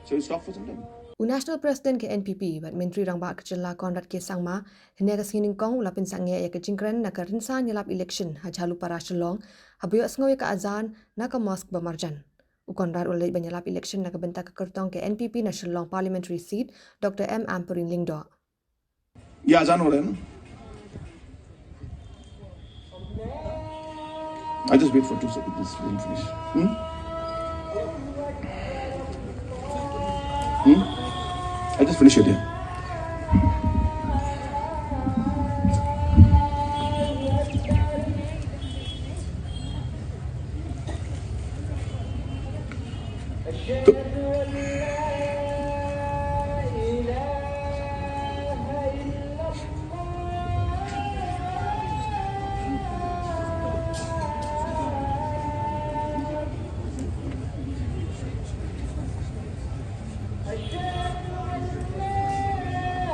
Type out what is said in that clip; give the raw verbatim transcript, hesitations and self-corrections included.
So you stop for some time. U National President ka N P P bad Myntri Rangbah ka Jylla Conrad K Sangma, hynne ka sngi Nyngkong u la pynsangeh ïa ka jingkren na ka rynsan ïalap election ha Jhalupara Shillong, haba ïohsngew ïa ka azan na ka mosque ba marjan. U Conrad u la leit ban ïalap election na ka bynta ka kyrtong ka N P P na Shillong Parliamentary Seat, Doctor M Ampareen Lyngdoh. Yeah, azan ho rahe na. I just wait for two seconds. This will finish. Hmm? Hmm? I just finish it here.